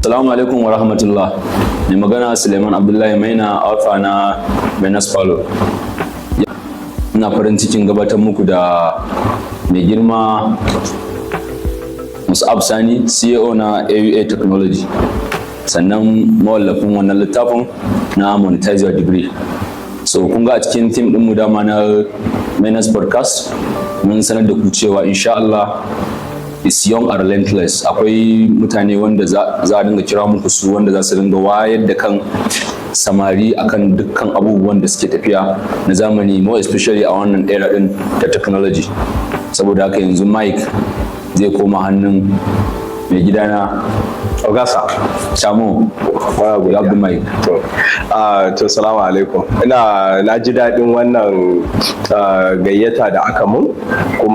Assalamu alaikum wa rahmatullah. Mai magana Suleiman Abdullahi Maina, author na Mainas Palo. Ina farin cikin gabatar muku da mai girma Mus'ab Sani, CEO na AUA Technology. Sannan mawallafin wannan littafin na Monetize Your Degree. So kun ga a cikin theme ɗinmu dama na Mainas Podcast, mun sanar da ku cewa insha Allah is young and relentless. Akwai mutane wanda za a dinga kira muku su, wanda za su dinga wayar da kan samari akan dukkan abubuwan da suke tafiya na zamani, more especially a wannan era din ta technology. Saboda haka yanzu mic zai koma hannun mai gidana. Ogasa. Chamo, you have the mic. To, salamu alaikum. Ina na ji daɗin wannan gayyata da aka mun kuma.